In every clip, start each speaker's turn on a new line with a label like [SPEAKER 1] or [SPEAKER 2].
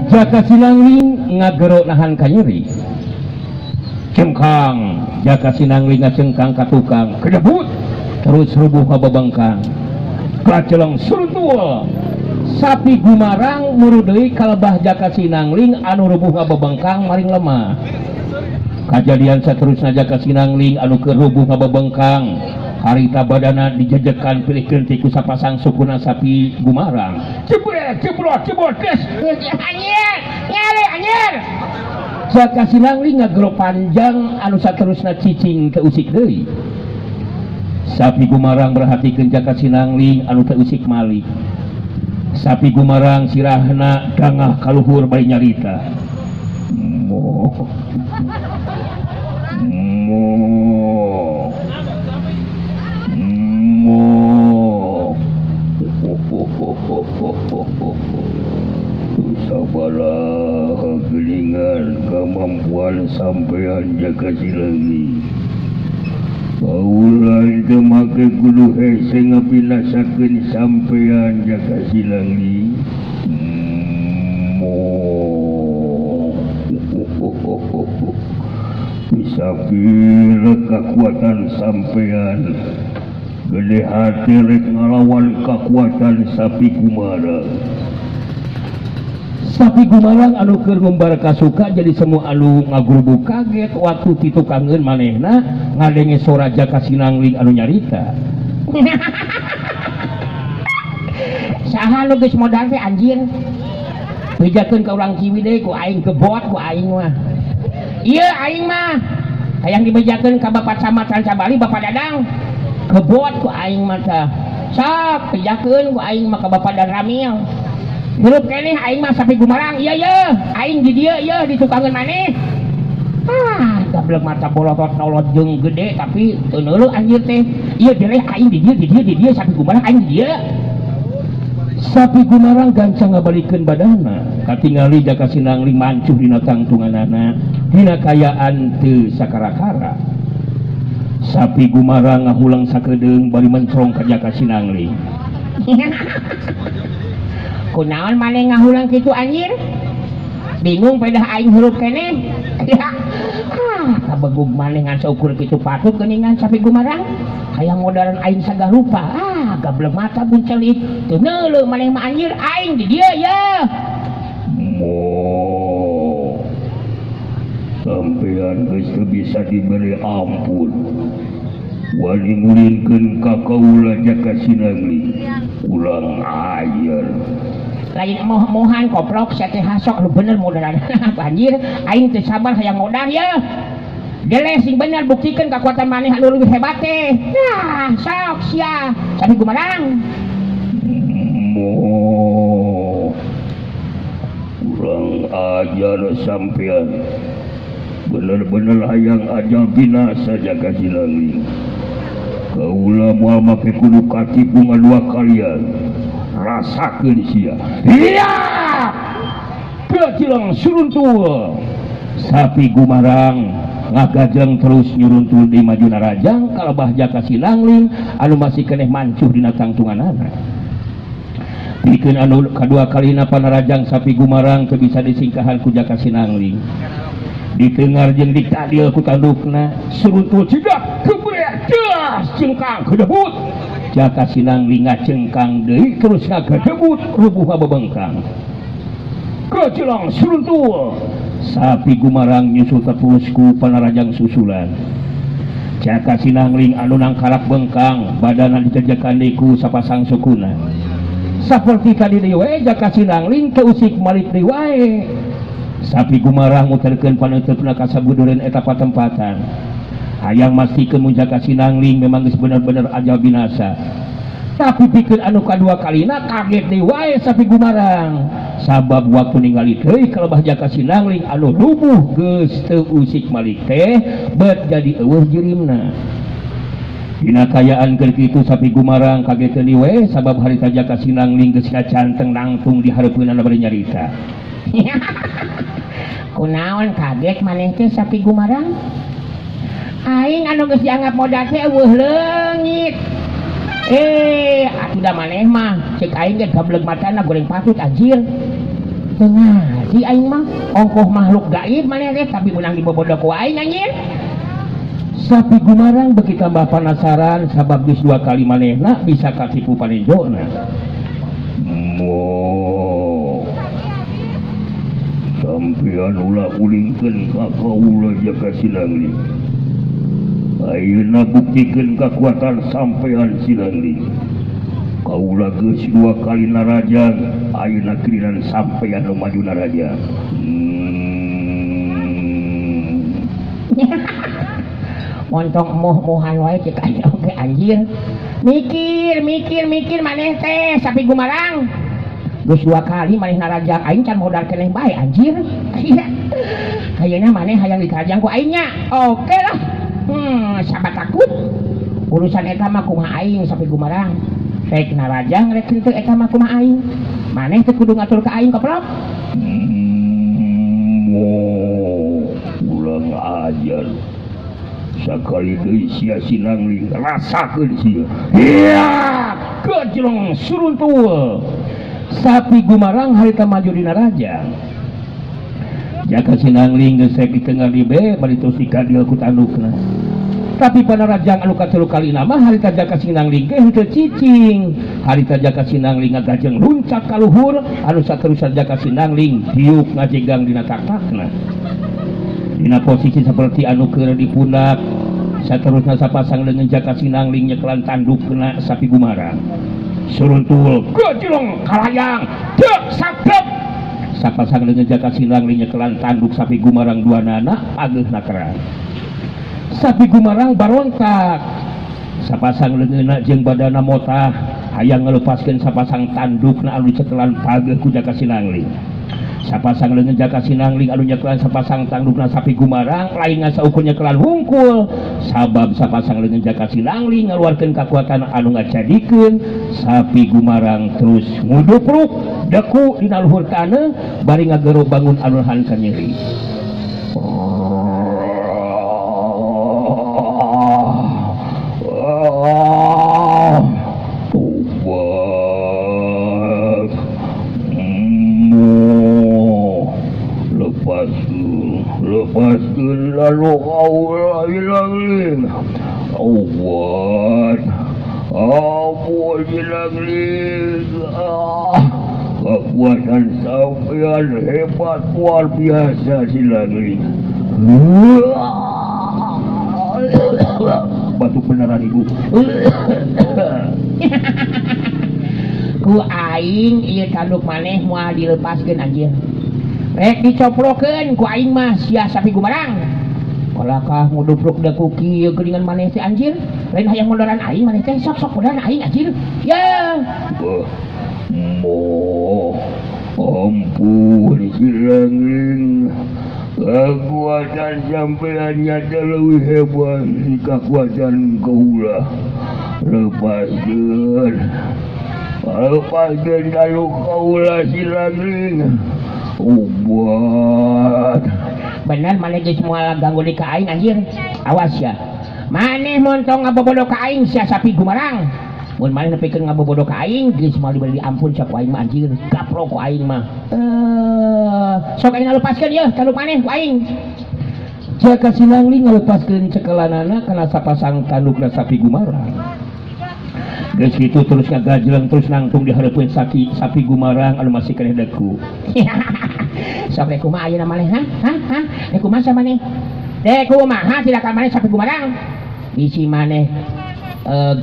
[SPEAKER 1] Jaka Sinangling ngagero nahan kanyeri. Cengkang Jaka Sinangling ngacengkang ka tukang kedebut terus rubuh ka babangkang. Kaceleng suruntul. Sapi Gumarang muru deui kalebah Jaka Sinangling anu rubuh ka babangkang maring lemah. Kajadian saterusna Jaka Sinangling anu keur rubuh ka babangkang harita badana dijejekan pilih keunti ku sapasang sukuna sapi Gumarang. Jebret jebrot jebrot des
[SPEAKER 2] anjir nyari anjir.
[SPEAKER 1] Jaka Sinangling ngagero panjang anu saterusna cicing teu usik deui. Sapi Gumarang merhatikeun Jaka Sinangling anu teu usik malik. Sapi Gumarang sirahna dangah kaluhur bari nyarita. Mo mo mo sabaraha gelingan kemampuan sampean Jaka Sinangling. Kaula teu make kudu hese ngabinasakeun sampean Jaka Sinangling. Mo bisa pira kekuatan sampean gede hati rek ngalawan kekuatan sapi Gumarang. Sapi Gumarang anu keur ngumbar kasuka jadi semua anu ngagrubuk kaget waktu titukangeun manehna ngadenge sora Jaka Sinangling anu nyarita.
[SPEAKER 2] Saha nu geus modal teh anjir. Bejakeun ka urang Ciwidey ku aing kebot ku aing mah. Ieu aing mah hayang dibejakeun ka Bapak Camat Rancabali Bapak Dadang. Kebot ku aing mah tah. Sok bejakeun ku aing mah ka Bapak Dan Ramil. Hirup keneh aing mah sapi Gumarang. Ieu ye, aing di dieu ye ditukangeun maneh. Ah, gablek mata bolotot nolot jeung gede tapi teu neuleuh anjir teh. Ieu deleh aing di dieu di dieu di dieu sapi Gumarang aing di dieu.
[SPEAKER 1] Sapi Gumarang gancang ngabalikeun badana katingali Jaka Sinangling mancuh dina tangtunganana dina kayaan teu sakara-kara. Sapi Gumarang ngahulang sakedeung bari mencrong ka Jaka Sinangling.
[SPEAKER 2] Kunaon maneh ngahulang kitu anjir? Bingung pedah aing hirup keneh. Ah, kabegug maneh ngan saukur kitu patut geuningan sapi Gumarang. Hayang modalan aing sagarupa. Ah, gablek mata buncelik. Teu neuleuh maneh mah anjir aing di dieu ye.
[SPEAKER 1] Mo. Sampean geus teu bisa diberi ampun. Wani ngulinkeun ka kaula Jaka Sinangling. Ulang ayer.
[SPEAKER 2] Lain moh-mohan koplok sia teh hasok lu bener modalan anjir aing teu sabar hayang modal ye. Deleh sing bener buktikeun kekuatan maneh anu leuwih hebat teh. Nah, sok sia sapi Gumarang.
[SPEAKER 1] Mo. Urang ajar sampean. Bener-bener hayang ajal binasa Jaka Sinangling. Kaula moal make kudu katipu ngadua kalian. Rasakeun sia. Iya! Kacilang suruntul. Sapi Gumarang ngagajeng terus nyuruntul di majuna rajang kalebah Jaka Sinangling anu masih keneh mancuh dina tangtunganana. Pikeun anu kadua kalina panarajang sapi Gumarang teu bisa disingkahan ku Jaka Sinangling. Ditengar jeung ditadil ku tandukna suruntul cidak kebrek das cengkang kedebut. Jaka Sinangling ngacengkang deui terus ngagedebut rubuh babengkang. Kacilang suruntul. Sapi Gumarang nyusul terus ku panarajang susulan. Jaka Sinangling anu nangkarak bengkang badana dijejekan deui ku sapasang sukuna. Saperti tadi deui we Jaka Sinangling teu usik malik deui wae. Sapi Gumarang muterkeun paneuteup-na ka sabudureun eta patempatan. Hayang mastikeun mun Jaka Sinangling memang geus bener-bener ajal binasa. Tapi pikeun anu kadua kalina kaget deui wae sapi Gumarang. Sabab waktu ningali deui kalebah Jaka Sinangling anu rubuh geus teu usik malik teh bet jadi eueuh jirimna. Dina kayaan keur kitu sapi Gumarang kaget deui we sabab harita Jaka Sinangling geus ngacanteng nangtung di hareupeunana bari nyarita.
[SPEAKER 2] Kunaon kaget maneh teh sapi Gumarang? Aing anu geus dianggap modal teh eueuh leungit. Atuh da maneh mah cek aing ge gablek matana goreng patut anjir. Teu ngaji aing mah ongkoh makhluk gaib maneh teh tapi meunang dibobodo ku aing anjir.
[SPEAKER 1] Sapi Gumarang beuki tambah penasaran sabab geus dua kali manehna bisa katipu panenjona. Mo sampean ulah ulingkeun ka kaula Jaka Sinangling. Ayeuna buktikeun kakuatan sampean Sinangling. Kaula geus dua kali narajang, ayeuna giliran sampean nu maju narajang.
[SPEAKER 2] Montong moh-mohan wae cek aing oge anjir. Mikir mikir mikir maneh teh Sapi Gumarang. Geus dua kali maneh narajang aing can modal keneh bae anjir. Ayeuna maneh hayang ditarajang ku aing nya. Oke lah. Sahabat takut. Urusan eta mah kumaha aing Sapi Gumarang. Rek narajang rek henteu eta mah kumaha aing. Maneh teu kudu ngatur ka aing koplok.
[SPEAKER 1] Ulang ajar. Sakali deui sia Sinangling rasakeun sia. Iya, gejlong suruntul. Sapi Gumarang harita maju dina rajang. Jaka Sinangling geus rek ditengah di be bari terus dikadil ku tandukna. Tapi panarajang anu katilu kalina mah harita Jaka Sinangling ge henteu cicing. Harita Jaka Sinangling ngagajeng luncat ka luhur anu saterusan Jaka Sinangling diuk ngajegang dina taktakna. Dina posisi seperti anu keur dipundak saterusna sapasang leungeun Jaka Sinangling nyekelan tandukna Sapi Gumarang. Suruntul gejlong kalayang dek sadep sapasang leungeun Jaka Sinangling nyekelan tanduk Sapi Gumarang duanana ageuhna keran. Sapi Gumarang barontak sapasang leungeunna jeung badana motah hayang ngalepaskeun sapasang tandukna anu dicekelan pageuh ku Jaka Sinangling. Sapasang leungeun Jaka Sinangling anu nyekelan sapasang tandukna Sapi Gumarang lain ngasaukur nyekelan hungkul sabab sapasang leungeun Jaka Sinangling ngaluarkeun kakuatan anu ngajadikeun Sapi Gumarang terus ngudupruk deku dina luhur taneuh bari ngagero bangun anu han kanyeri. Lepaskeun lalu kaula Sinangling. Awat ampun Sinangling. Kekuatan sampean hebat luar biasa Sinangling. Batuk beneran ibu.
[SPEAKER 2] Ku aing ieu tanduk maneh moal dilepaskeun anjir. Rek dicoprokeun ku aing mah sia Sapi Gumarang. Kalakah ngudupruk deku kieu geuningan maneh teh anjir. Lain hayang mondoran aing maneh teh sok-sok mondoran aing anjir. Ya.
[SPEAKER 1] Mo ampun Sinangling. Kekuatan sampean nyata leuwih hebat kekuatan kaula. Lepaskeun. Lepaskeun tanduk kaula Sinangling. Obat.
[SPEAKER 2] Bener maneh geus moal ganggu di ka aing anjir. Awas ya. Maneh montong ngabobodo ka aing sia Sapi Gumarang. Mun maneh nepikeun ngabobodo ka aing geus moal diberi ampun sia ku aing mah anjir. Gapro ku aing mah. Sok aing ngalepaskeun yeuh tanduk maneh ku aing.
[SPEAKER 1] Jaka Sinangling ngalepaskeun cekelanana kana sapasang tandukna Sapi Gumarang. Geus kitu terus ngagajleng terus nangtung di hareupeun Sapi Gumarang anu masih keneh deku.
[SPEAKER 2] Sok rek kumaha ayeuna maneh ha? Ha? Ha? Rek kumaha sa maneh? Rek kumaha silakan maneh Sapi Gumarang? Bisi maneh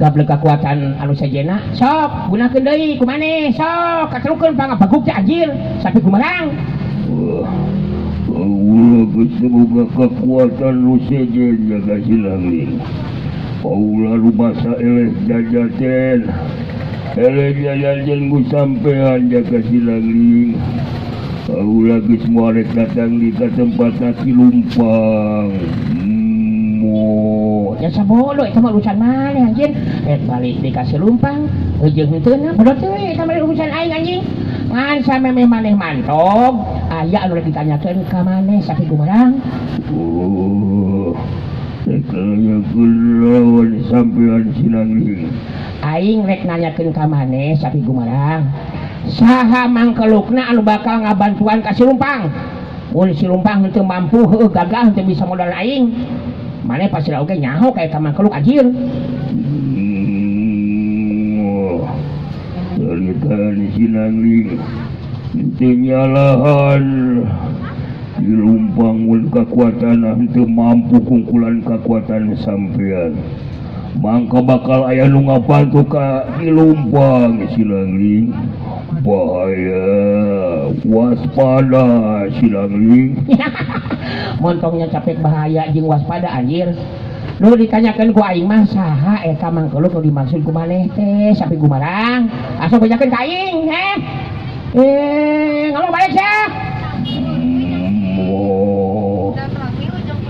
[SPEAKER 2] gablek kekuatan anu sejenna sok gunakeun deui ku maneh sok katelukeun pangabaguk teh anjir Sapi Gumarang.
[SPEAKER 1] Kaula geus boga kekuatan nu sejen Jaka Sinangling. Kaula rumasa eleh jajaten. Eleh jajaten ku sampean Jaka Sinangling. Kaula geus moal rek datang di ka tempat nasi lumpang. Mo
[SPEAKER 2] jasa bodoh eta mah urusan maneh anjir. Rek balik di ka Silumpang jeung henteu bodoh teh eta mah urusan aing anjing. Ngan samemeh maneh mantog aya anu rek ditanyakeun ka maneh Sapi Gumarang.
[SPEAKER 1] Oh. Lawan sampean Sinangling.
[SPEAKER 2] Aing rek nanyakeun ka maneh Sapi Gumarang. Saha mangkelukna anu bakal ngabantuan ka si Lumpang. Mun si Lumpang henteu mampu heueuh gagah henteu bisa modal aing. Maneh pasti oge nyaho ka eta mangkeluk anjir.
[SPEAKER 1] Caritaan si Nangling henteu nyalahan Ki Lumpang mun kakuatan henteu mampu kungkulan kakuatan sampean. Mangka bakal aya nu ngabantu ka Ki Lumpang si Nangling. Bahaya, waspada si Nangling.
[SPEAKER 2] Montongnya capek bahaya jeung waspada anjir. Nu ditanyakeun ku aing mah saha eta mangkeluk nu dimaksud ku maneh teh Sapi Gumarang. Asa bejakeun ka aing heh. Ngomong balik sia.
[SPEAKER 1] Oh,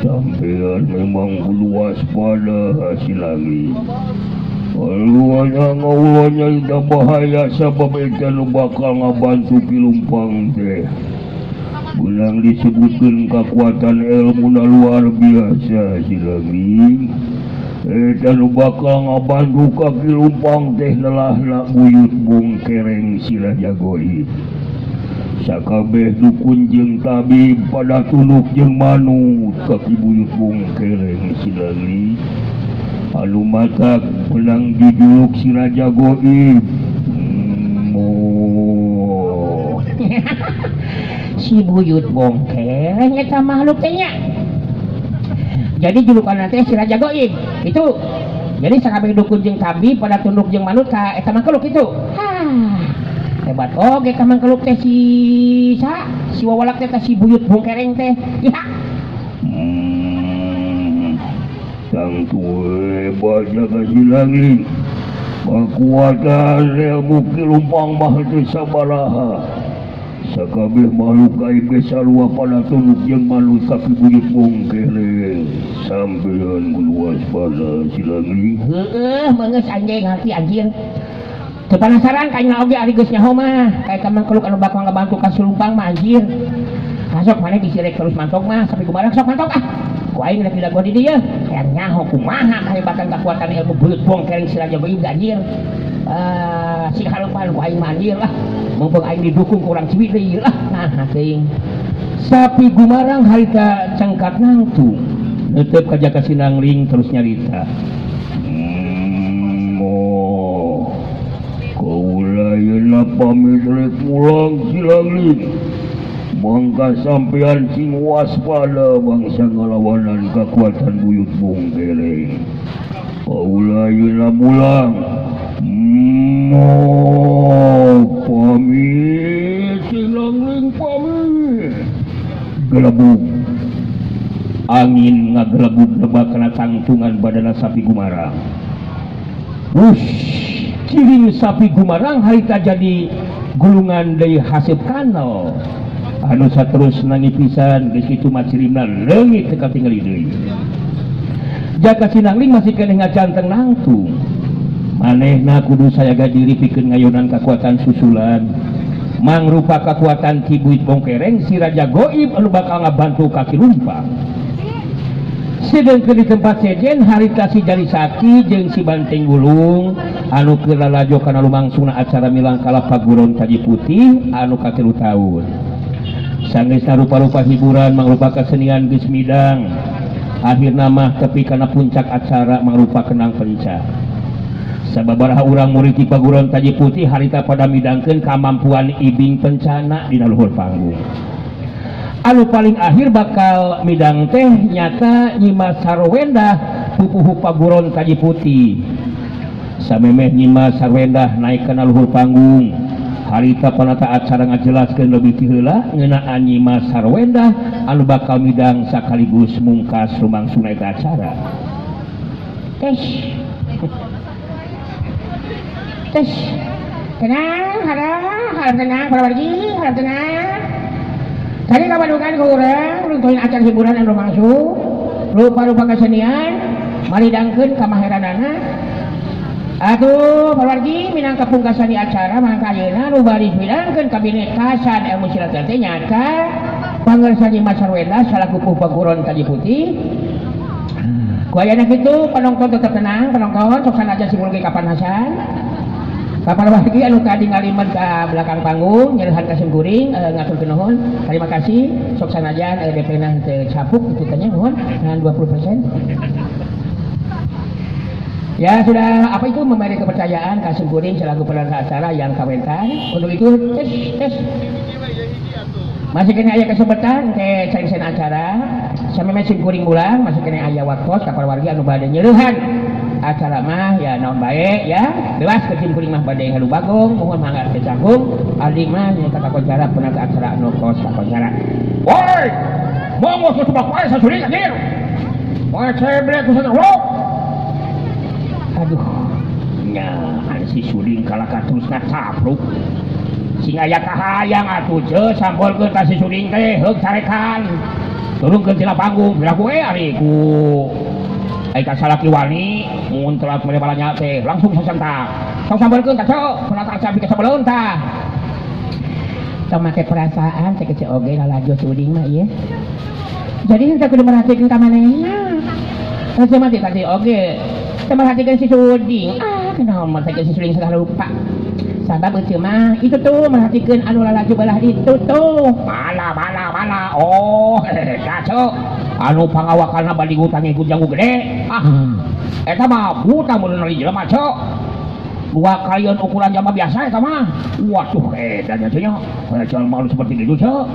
[SPEAKER 1] sampean memang kudu waspada si Nangling. Aluanya ngawulanya tidak bahaya sabab eta nu bakal ngabantu Ki Lumpang teh. Beunang disebutkeun kakuatan ilmuna luar biasa si Nangling. Eta nu bakal ngabantu ka Ki Lumpang teh lelahna buyut Bongkereng si Raja Goib. Sakabeh dukun jeung tabib pada tunduk jeung manut ka Ki Buyut Bongkereng si Nangling. Anu matak menang jujuluk si Raja Goib. Oh.
[SPEAKER 2] Si Buyut Bongkereng eta makhluk teh nya. Jadi julukan teh si Raja Goib itu. Jadi sakabeh dukun jeung tabib pada tunduk jeung manut ka eta makhluk itu. Hah. Hebat oge ka mangkeluk teh si sa si wawalak teh si Buyut Bongkereng teh. Ya.
[SPEAKER 1] Tangtu hebatnya ka si Nangling. Kakuatan ilmu Ki Lumpang mah teu sabaraha. Sakabeh makhluk gaib ge sarua pada tunduk jeung manut ka Ki Buyut Bongkereng. Sampean kudu waspada si Nangling.
[SPEAKER 2] Heueuh, meungeus anjing hati anjir. Teu penasaran ka aing oge ari geus nyaho mah. Ka eta mangkeluk anu bakal ngabantu ka si Lumpang mah anjir. Sok maneh disirek terus mantok mah Sapi Gumarang sok mantok ah. Ku aing rek dilaguan di dieu. Hayang nyaho kumaha kahebatan kakuatan ilmu Buyut Bongkereng si Raja Goib anjir. Ah, si harupan ku aing mah anjir lah. Mumpung aing didukung ku urang Ciwidey lah. Nah, teuing.
[SPEAKER 1] Sapi Gumarang harita cengkat nangtung. Neuteup ka Jaka Sinangling terus nyarita. Oh. Kaula yeuna pamit rek mulang si Nangling. Mangka sampean sing waspada bangsa ngalawanan kakuatan Buyut Bongkereng. Kaula yeuna mulang. Pamit si Nangling pamit. Gelebug. Angin ngagelebug lebak kana tangtungan badana Sapi Gumarang. Wush, ciring Sapi Gumarang harita jadi gulungan deui haseup kanal. Anu saterus nangi pisan geus kitu mah cirimna leungit teu katingali deui. Jaka Sinangling masih keneh ngacanteng nangtung. Manehna kudu sayaga diri pikeun ngayonan kakuatan susulan. Mangrupa kakuatan Ki Buyut Bongkereng si Raja Goib anu bakal ngabantu ka Ki Lumpang. Sedengkeun di tempat sejen harita si Jari Sakti jeung si Banteng Gulung anu keur lalajo kana lumangsungna acara milangkala paguron Taji Putih anu katilu taun. Sanggeusna rupa-rupa hiburan mangrupa kesenian geus midang. Akhirna mah tepi kana puncak acara mangrupa kenang penca. Sababaraha urang murid ti paguron Taji Putih harita pada midangkeun kamampuan ibing pencana dina luhur panggung. Anu paling akhir bakal midang teh nyata Nyimas Sarwendah pupuhu paguron Taji Putih. Samemeh Nyimas Sarwendah naik kana luhur panggung. Harita panata acara ngajelaskeun leuwih ti heula ngeunaan Nyimas Sarwendah anu bakal midang sakaligus mungkas lumangsungna eta acara.
[SPEAKER 2] Tes. Tes. Tenang, harap tenang, para wargi, harap tenang. Tadi kabadukan ku urang runtuhin acara hiburan anu langsung, rupa-rupa kesenian, maridangkeun kamaheranana. Atuh para wargi minangka pungkasan di acara mangka ayeuna nu bari midangkeun kabinekasan ilmu silat teh nyata pangersa Nyimas Sarwendah salaku pupuh paguron Taji Putih. Ku ayana kitu penonton tetap tenang, penonton sok sanajan simul ge kapanasan. Kapal wargi anu tadi ngaliman ka belakang panggung nyereuhan ka simkuring ngaturkeun nuhun. Terima kasih. Sok sanajan DP-na teu capuk kitu teh nya nuhun ngan 20%. Ya sudah apa itu memberi kepercayaan ka simkuring selaku penata acara yang kawentan. Untuk itu tes tes. Masih kena aya kesempatan ke saengseun acara sameme simkuring ulang masih kena aya waktos ka wargi anu bade nyereuhan acara mah ya naon bae ya bebas ke simkuring mah bade halu bagong mohon mangga teu canggung abdi mah nya kakoncara penata acara anu kos kakoncara.
[SPEAKER 1] Woi, monggo kusubak wae sasuring anjir. Moe ceblek ku sateruk.
[SPEAKER 2] Aduh, nya si Suding kalaka terus ngacapruk. Sing aya kahayang atuh ce sambolkeun ka si Suding teh heug carekan. Turunkeun tina panggung, piraku we ari ku ai ka salaki wani mun telat mere balanya teh langsung sasentak. Sok sambolkeun ka ceu, penata acara bika sabeleun tah. Tong make perasaan cek ceu oge lalajo Suding mah ieu. Jadi henteu kudu merhatikeun ka manehna. Heuh mah tadi oge merhatikan si Suding. Ah, kenapa merhatikan si Suding segala lupa. Sabab eceu mah itu tuh merhatikan anu lalajo belah itu tuh.
[SPEAKER 1] Mana mana mana. Oh, kacau. Anu pangawakalna bali hutang ngikut janggu gede. Ah. Eta mah buta mun nari jelema ceu. Dua kalian ukuran jelema biasa eta mah. Waduh, edan nya nya. Jelema malu seperti itu ceu.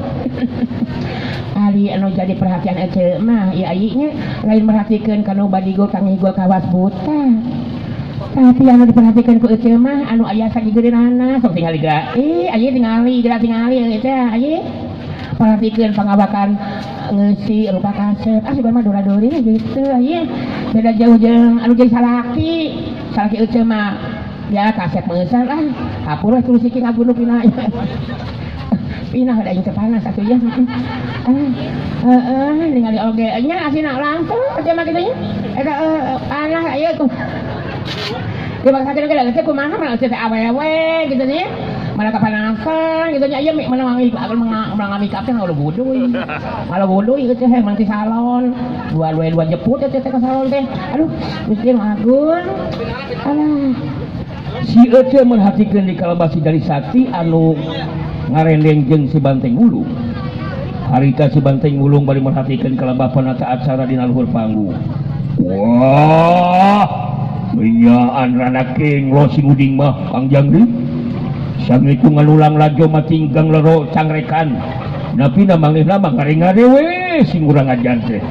[SPEAKER 2] Ali anu jadi perhatian eceu mah ieu ayi nya lain merhatikeun kana badigul kangigul kawas buta. Tapi anu diperhatikan ku eceu mah anu aya sagigeunana sok tingali geura. Ih, ayi tingali geura tingali teh ayi. Perhatikeun pangawakan ngeusi rupa kasep. Ah sugan mah dora-dori gitu ayi. Beda jauh jeung anu jadi salaki. Salaki eceu mah ya kasep meusal ah. Hapur we terus iki ngagunuk dina. Pinah ada yang terpanas atuh ya. Heeh, ningali oge nya asina langsung aja mah kitu nya. Eta panah ieu ku. Dipaksakeun ge teh kumaha mah teh awewe gitu nya. Malah kapanasan gitu nya ieu mana mangi mangamik teh ngalu bodoh. Ngalu bodoh ieu teh mang ti salon. Dua dua dua jeput teh ka salon teh. Aduh, miskin agun. Alah.
[SPEAKER 1] Si eceu merhatikeun di kalabasi dari sakti anu ngarendeng jeung si Banteng Wulung. Harita si Banteng Wulung bari merhatikeun kalabah penata acara dina luhur panggung. Wah, menyaan rada kenglo si Uding mah Kang Jangri. Sangitu ngalulang lajo matinggang lero cangrekan. Napina manggihna mah ngare-ngare we sing urang ajan teh.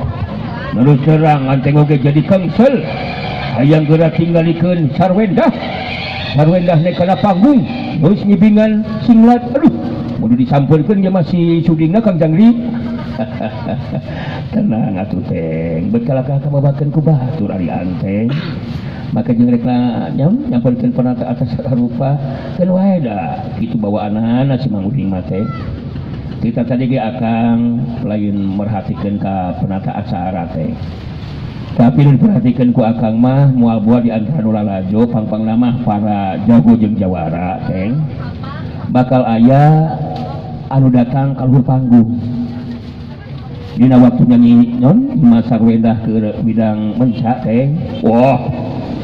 [SPEAKER 1] Terus terang anteng oge jadi kangsel. Hayang geura tinggalikeun Sarwendah. Sarwendah naik kana panggung, terus ngibingan singlat. Aduh, kudu disampeurkeun ge masih Sudingna Kang Jangri. Tenang atuh teng, bet kalakah kababakeun ku batur ari anteng. Maka jeung rek nyampeurkeun penata atas rupa, keun wae da kitu bawaanana si Mang Uding mah teh. Kita tadi ge akang lain merhatikeun ka penata acara teh. Tapi nu diperhatikan ku akang mah moal buah di antara nu lalajo pangpang nama para jago jeung jawara teh. Bakal aya anu datang ka luhur panggung. Dina waktu nyanyi non Mas Sarwendah ke bidang menca teh. Wah,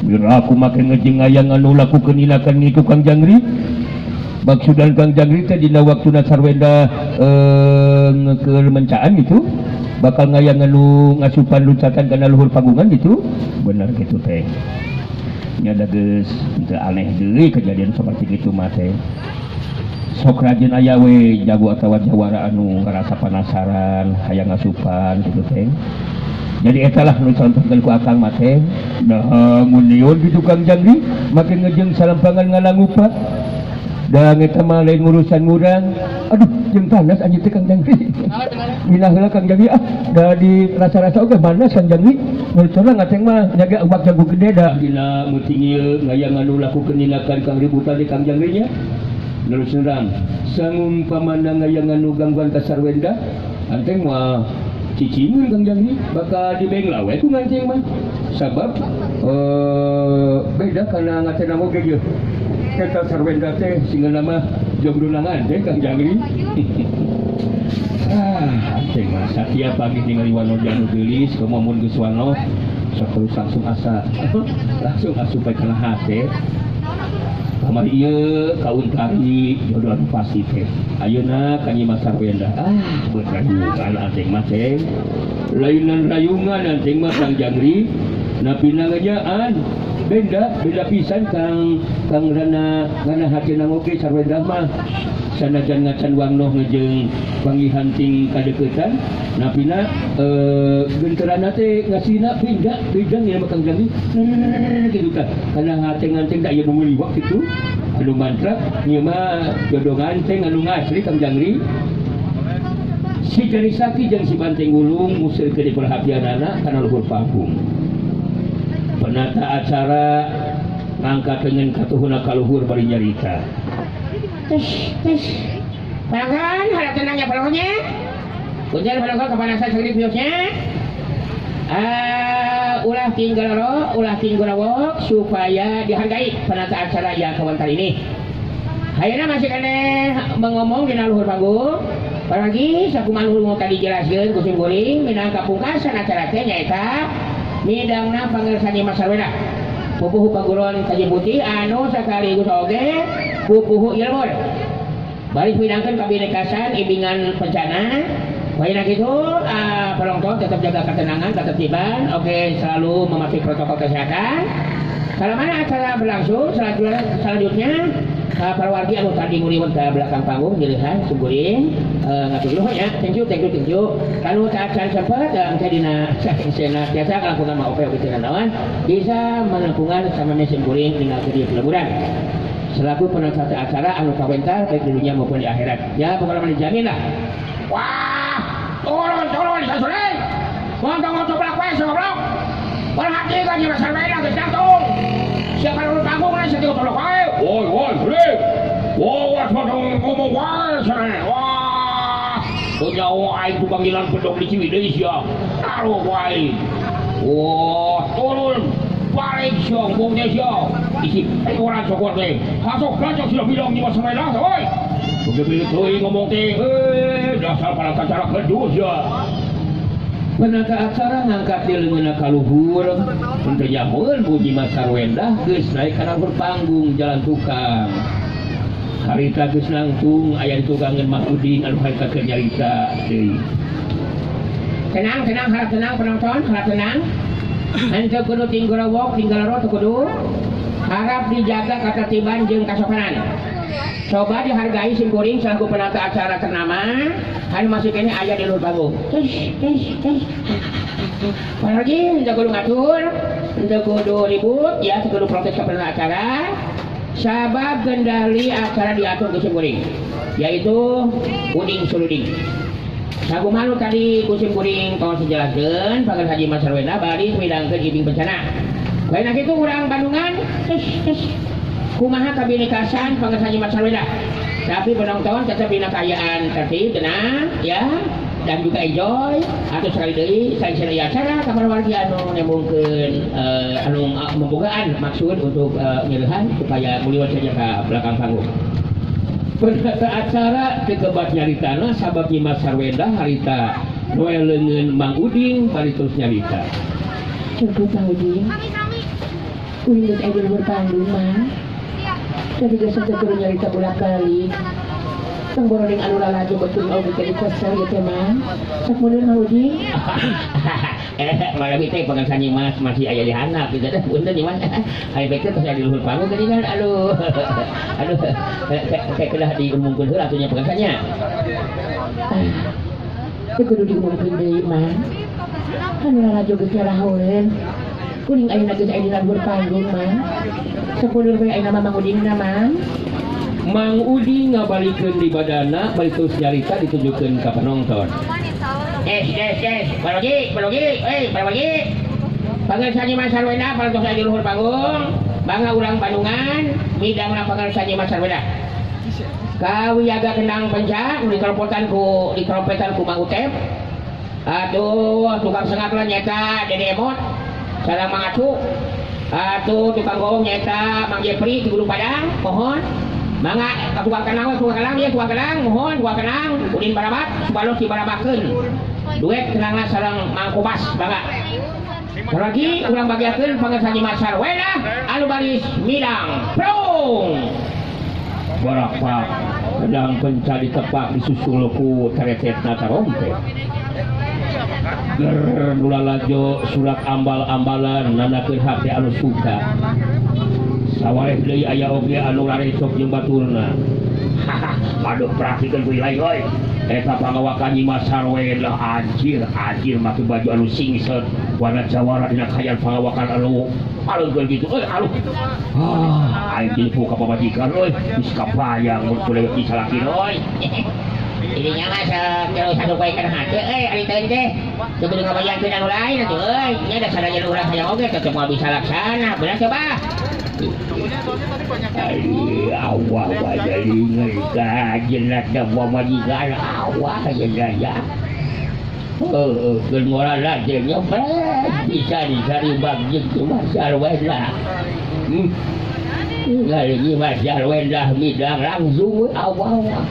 [SPEAKER 1] biar aku makin ngejeng aya anu lakukeun ilakan ngitu Kang Jangri. Maksudan Kang Jangri teh dina waktuna Sarwendah ngeukeun mencaan gitu. Bakal ngayang anu ngasupan luncatan kana luhur panggungan gitu. Bener gitu teh. Nya da geus teu aneh deui kejadian seperti kitu mah teh. Sok rajin aya we jago atawa jawara anu ngarasa penasaran hayang ngasupan gitu teh. Jadi eta lah nu contohkeun ku akang mah teh. Nah mun lieur gitu Kang Jangri makin ngejeng salampangan ngalangupat. Da eta mah lain urusan ngurang. Aduh jeung panas anjeun teh Kang Jangri. Minah heula Kang Jangri ah da di rasa-rasa oge panas Kang Jangri. Mun curang ateng mah nyaga awak jago gede da dina meuting ieu ngayang anu lakukeun nilakan Kang ributan di Kang Jangri nya. Terus terang sangumpamana ngayang anu gangguan ka Sarwendah anteng mah cicingkeun Kang Jangri bakal dibengla we ku ngancing mah. Sabab beda kana ngatena oge ieu. Eta Sarwendah teh singgeuna mah jombrunangan teh Kang Jangri. Ah, anteng mah satiap pagi ningali wano janu geulis komo mun geus wano sok terus langsung asa langsung asup kana hate. Kamari ieu kauntari jodoh anu pasti teh. Ayeuna ka Nyi Mas Sarwenda. Ah, beut rayungan anteng mah teh. Lainan rayungan anteng mah Kang Jangri. Napina ngejaan beda beda pisan Kang Kang Rana ngana hatina oge Sarwenda mah. Sanajan ngacan wangnoh ngejeng panggihan ting kadeukeutan napina genterana teh ngasina pindah bidang ieu mah Kang Jangri kitu tah kana hate nganteng da ieu nu liwak kitu anu mantra ieu mah jodoh nganteng anu ngasri Kang Jangri. Si Jarisaki jeung si Banteng Gulung museur ke diperhatianana kana luhur panggung. Penata acara ngangkat lengan katuhuna kaluhur bari nyarita.
[SPEAKER 2] Tes tes. Pelanggan harap tenang ya pelanggannya. Punten pelanggan kepanasan sedikit biosnya. Ulah tinggal ro, ulah tinggal rawok supaya dihargai penata acara yang kawentar ini. Ayeuna masih keneh mengomong dina luhur panggung. Apalagi sakumaha luhur tadi jelaskeun ku sim kuring minangka pungkasan acara teh nyaeta midangna pangersa Nyi Mas Sarwenda. Pupuhu paguron Kaji Putih anu sakaligus oge pupuhu ilmu. Baris midangkeun kabinekasan ibingan bencana. Baina kitu penonton tetap jaga ketenangan, ketertiban, oke selalu mematuhi protokol kesehatan. Kalau mana acara berlangsung selanjutnya para wargi anu tadi nguriwet ke belakang panggung nyeurehan sungguring ngatur nuhun ya. Thank you thank you thank you. Kanu acan sempet engke dina sena tiasa kalangkungan mah oke oke cenah naon bisa melangkungan sama sungguring dina ke dieu peleburan. Selaku penata acara anu kawentar baik di dunia maupun di akhirat. Ya pokoknya mah dijamin lah. Wah, turun turun sasore. Montong coplak we goblok. Perhatikan Nyi Mas Sarwenda geus nangtung. Siapa lu panggung lain sakieu tolok wae.
[SPEAKER 1] Woi woi, hei. Wah, wah, ngomong wae sare. Wah. Teu nyaho aing tukang jalan pedog di Ciwidey sia. Taruh wae. Wah, turun. Balik sia, ngomongnya sia. Isi orang sokor teh. Hasok gancok sia bidang Nyi Mas Sarwenda, woi. Begitu teuing ngomong teh, hei, dasar para acara kedus sia. Penata acara ngangkat di leungeunna ka luhur, henteu nyahoeun bu Nyi Mas Sarwenda geus naik kana luhur panggung jalan tukang. Harita geus nangtung aya di tukangeun Mang Uding anu harita keur nyarita deui.
[SPEAKER 2] Tenang tenang harap tenang penonton, harap tenang. Henteu kudu tinggorowok, tinggaloro teu kudu. Harap dijaga ketertiban jeung kasopanan. Coba dihargai sim kuring selaku penata acara ternama. Anu masih kene aya di luhur panggung. Tes tes tes. Apalagi henteu kudu ngatur, henteu kudu ribut, ya teu kudu protes ka penata acara. Sabab kendali acara diatur ku sim kuring, yaitu Uding Suluding. Sakumaha nu tadi ku sim kuring tos dijelaskeun Pangeran Haji Mas Sarwenda bari midangkeun ibing bencana. Lain kitu urang Bandungan, tes tes. Kumaha kabinekasan Pangeran Haji Mas Sarwenda. Tapi penonton tetap dina kaayaan tertib, tenang, ya, dan juga enjoy. Atau sekali deui sangsena acara ka para wargi anu nembungkeun anu membogaan maksud untuk nyeurehan supaya muliwat saja ke belakang panggung. Penata acara teu kebat nyaritana sabab Nyi Mas Sarwenda harita noe leungeun Mang Uding bari terus nyarita. Cukup Mang Uding. Uing geus aya di luhur panggung mah. Tapi geus teu kudu nyarita bolak-balik. Tong boroning anu lalajo betul oge teh kesel ieu teh mah. Sok mundur Mang Uding.
[SPEAKER 1] Malam itu pangersa Nyi Mas masih aya di handap gitu teh punten Nyi Mas. Hari teh tos aya di luhur panggung geuning kan aduh. Aduh kayak kedah diumumkeun heula atuh nya pangersa nya.
[SPEAKER 2] Teu kudu diumumkeun deui mah. Anu lalajo geus nyarahoeun. Kuring ayeuna geus aya di luhur panggung mah. Sok mundur we ayeuna mah Mang Uding na mah.
[SPEAKER 1] Mang Uding ngabalikeun di badana bari terus nyarita ditujukeun ka penonton.
[SPEAKER 2] Yes yes yes, balogi balogi, euy balogi. Pangersa Nyi Mas Sarwenda parantos aya di luhur panggung, bangga urang Bandungan, midangna pangersa Nyi Mas Sarwenda. Kawiyaga kendang penca nu ditrompetan ku Mang Utep. Aduh, tukang sengak lah nyaeta Dede Emot, sareng Mang Acu. Aduh, tukang goong nyaeta Mang Jepri di Gunung Padang, mohon. Mangga tukang kenang we, tukang kenang ya, tukang kenang, mohon tukang kenang, Udin Barabat, supados dibarabakeun. Duet kenangna sareng Mang Kobas, mangga. Lagi urang bagiakeun pangersa Nyimas Sarwendah anu baris midang prung.
[SPEAKER 1] Barapak pedang penca ditepak disusul ku teretetna tarompet. Ger nulalajo surat ambal-ambalan nandakeun hate anu suka. Sawareh deui aya oge anu larecok jeung baturna. Aduh perhatikeun ku ilai euy. Eta pangawakan Nyimas Sarwendah anjir anjir make baju anu singset warna jawara dina kayan pangawakan anu alungkeun kitu euy aluh. Ah aing tipu ka pamajikan euy geus kabayang mun kulewe salaki euy.
[SPEAKER 2] Ininya mah terus anu baekan hate euy ari teh teh. Teu kudu ngabayangkeun anu lain atuh euy. Nya da sadaya urang hayang oge tetep moal bisa laksana. Bener teh bah?
[SPEAKER 1] Awah bajalingan kajelat dah pamajikan awah jenaya. Heeh, geun ngora teh nyopet bisa dicari bagjeng Nyimas Sarwendah. Ngali Nyimas Sarwendah midang langsung awah.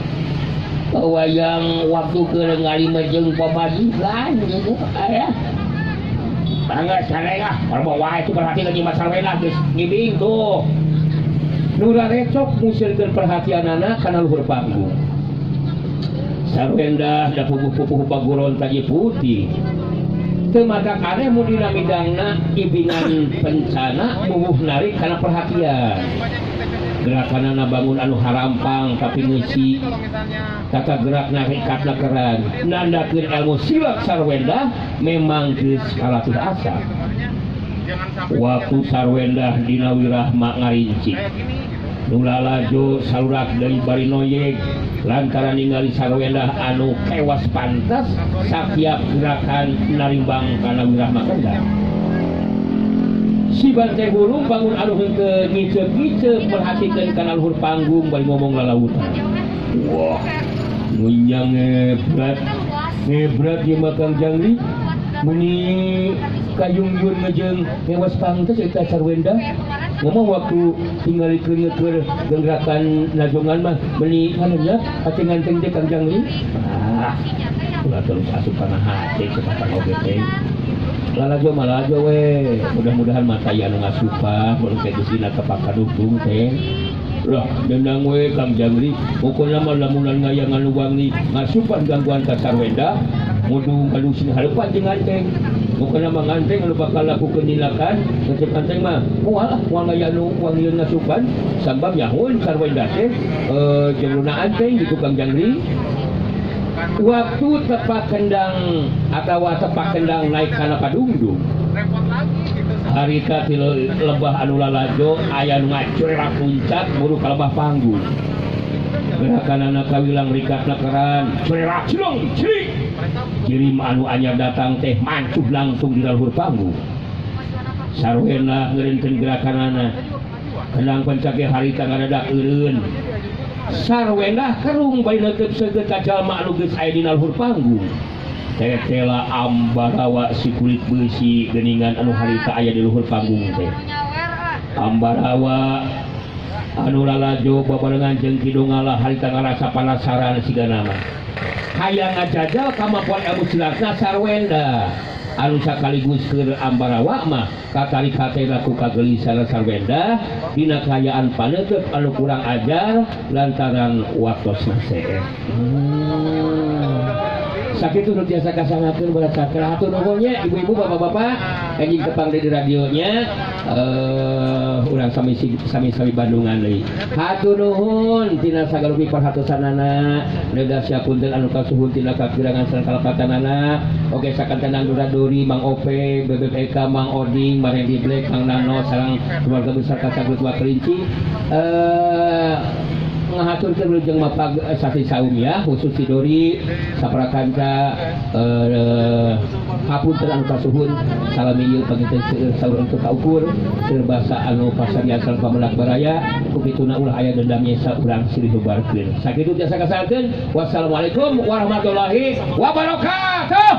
[SPEAKER 1] Wayang waktu keur ngalima jeung pamajikan gitu aya.
[SPEAKER 2] Bangga sareng ah, kalau wae itu perhatikan Nyimas Sarwendah geus ngibing tuh.
[SPEAKER 1] Nura recok musirkeun perhatianana kana luhur panggung. Sarwendah da pupuh-pupuh paguron taji putih. Teu matak aneh mun dina midangna ibingan pencana bubuh narik kana perhatian. Gerakanana bangun anu harampang tapi ngeusi. Tata gerak narik katna keran. Nandakeun ilmu silat Sarwendah memang geus kalatih asa. Waktu Sarwendah dina wirahma ngarinci. Nulalajo salurak deui bari noyeg lantaran ningali Sarwendah anu kewas pantas satiap gerakan narimbang kana wirahma kendang. Si banteng hurung bangun anu henteu ngiceup-ngiceup merhatikeun kana luhur panggung bari ngomong lalautan. Wah, ngunyang ngebrat. Ngebrat ieu mah Kang Jangri. Meni kayungyun ngejeng ngewas pantes eta Sarwendah. Ngomong waktu tingalikeun keur gerakan najongan mah meni kanunya hate nganteng teh Kang Jangri. Ah, ulah terus asup kana hate cepatan oge teh. Lalajo malajo we, mudah-mudahan mata anu ngasupa mun teh geus dina tepak kadukung teh. Lah dendang we Kang Jangri, pokona mah lamunan ngayang anu wangi ngasupan gangguan ka Sarwendah, mudung anu sing hareupan jeung nganteng. Pokona mah nganteng anu bakal lakukeun nilakan, ngecep nganteng mah moal ah moal ngaya anu wangi ngasupan, sabab nyahoeun Sarwendah teh jeung luna anteng gitu Kang Jangri. Waktu tepak kendang atawa tepak kendang naik kana padungdung. Harita ti lebah anu lalajo aya nu ngacurerak puncak buru ka lebah panggung. Gerakanana kawilang rikatna keran, curerak cilung cilik. Kirim anu anyar datang teh mancuh langsung di luhur panggung. Sarwendah ngeureunkeun gerakanana. Kendang pencak ge harita ngadadak eureun. Sarwendah kerung bari neuteup seugeut ka jalma anu geus aya dina luhur panggung. Tetela ambarawa si kulit beusi geuningan anu harita aya di luhur panggung teh. Ambarawa anu lalajo babarengan jeung Ki Donggala harita ngarasa panasaran sigana mah. Hayang ngajajal kamampuan ilmu silatna Sarwendah. Anu sakaligus keur Ambarawa mah katarik hatena ku kagelisahan Sarwendah dina kaayaan paneuteub anu kurang ajar lantaran waktosna seet. Sakitu nu tiasa kasangakeun barat sakra hatur nuhun nya ibu-ibu bapak-bapak anjing tepang di radionya urang sami-sami Bandungan deui. Hatur nuhun tina sagarupi perhatosanana reda siapunten anu kasuhun tina kakirangan sareng kalepatanana. Oke sakantenan Duri, Mang Ope, Bebek Eka, Mang Oding, Marendi Black, Mang Nano sareng keluarga besar Kasagut Kelinci. Ngahaturkeun wilujeng mapag sasi saum ya khusus si Dori saparakanca hapunten anu kasuhun salami ieu panginten seueur saur untuk kaukur seueur basa anu pasarian sareng pamelak baraya ku kituna ulah aya dendam nyesa urang silih nubarkeun. Sakitu tiasa kasakeun. Wassalamualaikum warahmatullahi wabarakatuh.